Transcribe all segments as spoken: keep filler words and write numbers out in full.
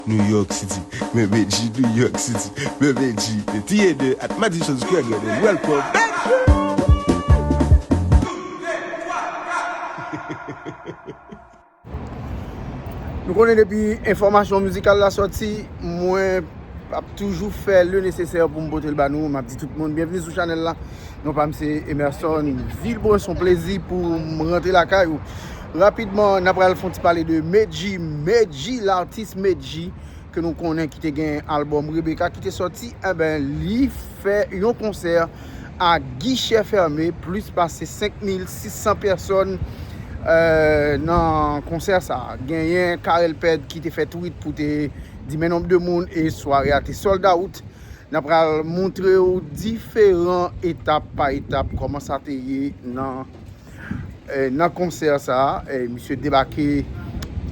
New York City, men Medjy, New York City, men Medjy. T A de at Madison Square Garden. Welcome. Nou konnen depi enfòmasyon mizikal la sòti, mwen ap toujou fè le nesesè pou m pote l ba nou. M ap di tout moun byenvni sou chanèl la. Non pa m se Emerson Vilbrun, se yon plezi pou m rantre lakay ou. Rapidman, n ap pral fè yon ti pale de Medjy, Medjy, latis Medjy, ke nou konnen ki te gen albòm Rebecca ki te sòti, enben, li fè yon konsè a gichè fèmen, plis pase senk mil sis san pèsòn, eh, nan konsè sa. Genyen Carel Ped ki te fè tweet pou te di men nonb de moun e sware a te sold out. N ap pral montre w diferan etap pa etap kòman sa te ye nan, eh, nan konsè sa. Eh, misye debake,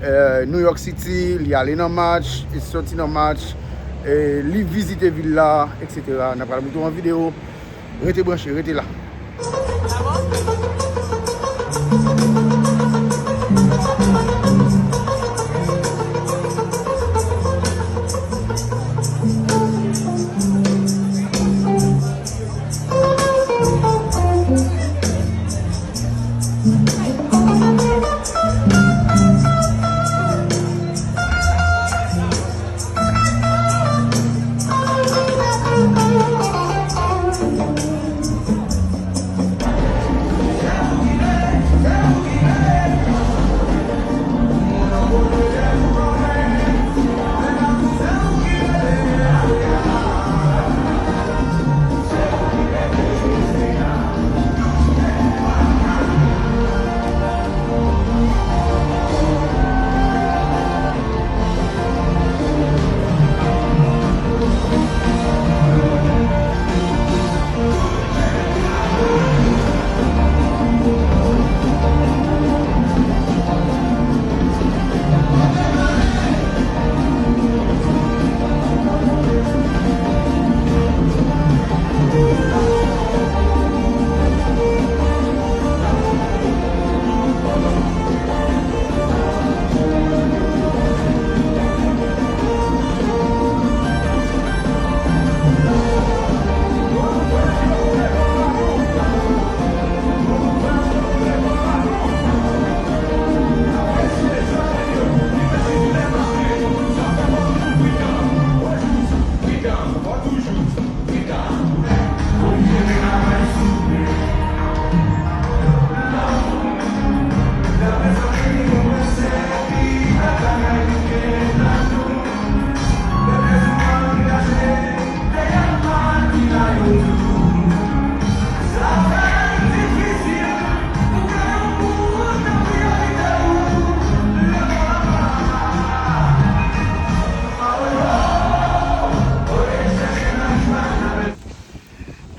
eh, New York City, li ale nan match, li sòti nan match, eh, li vizite vil la, et cetera. N ap pral montre w an videyo. Rete branche, rete la.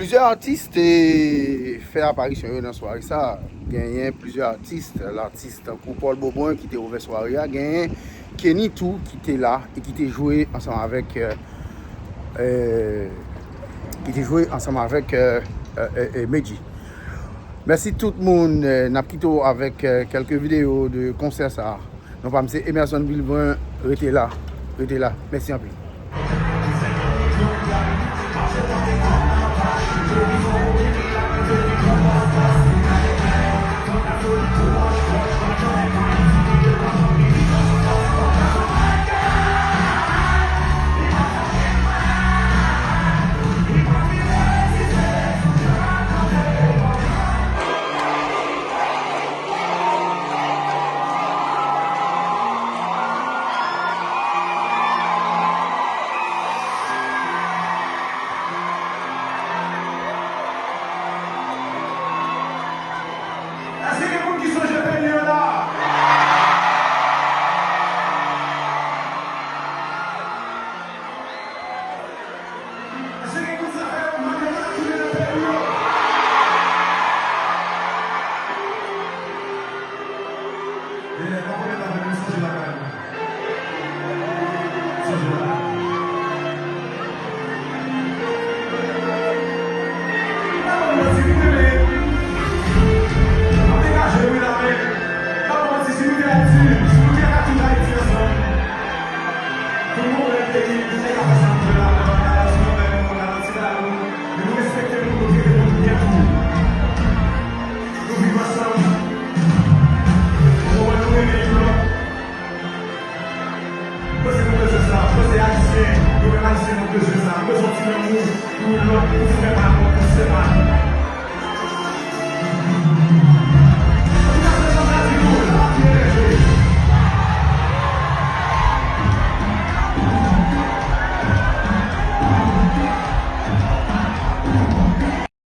Plizyè atis te fè aparisyon yo nan sware sa. Genyen plizyè atis, latis tankou Paul Beaubrun ki te ouvè sware a, genyen Kenny tou ki te la e ki te jwe ansanm avèk, eh, eh, ki te jwe ansanm avèk, eh, eh, eh, eh, Medjy. Mèsi tout moun, eh, n ap kite w avèk, eh, kèlke videyo de konsè sa. Non pa m se Emerson Vilbrun, rete la, rete la. Mèsi anpil. Èske gen moun ki sonje peyi yo la? Èske gen moun sa fè yo mal yo pa tounen nan peyi yo? Genlè pa konnen pa vle sonje lakay mwen. Sonje lakay mwen. Pa ban m manti, nou te, nou te degaje wi la, men pa ban m manti, si nou te Ayiti, si nou te ka tout Ayiti ansanm, Nou renmen peyi nou, nou ka fè sa nou vle la, nou pa ka ranse nou bay moun, nou pa ka ranse bay moun, men nou respekte moun, nou trete moun byen tou. Nou viv ansanm. Ou konprann, nou renmen youn lòt. Mwen se nou bezwen sa, mwen se ayisyen, nou menm ayisyen nou bezwen sa, nou bezwen yon ti lanmou pou youn lòt, pou ti frè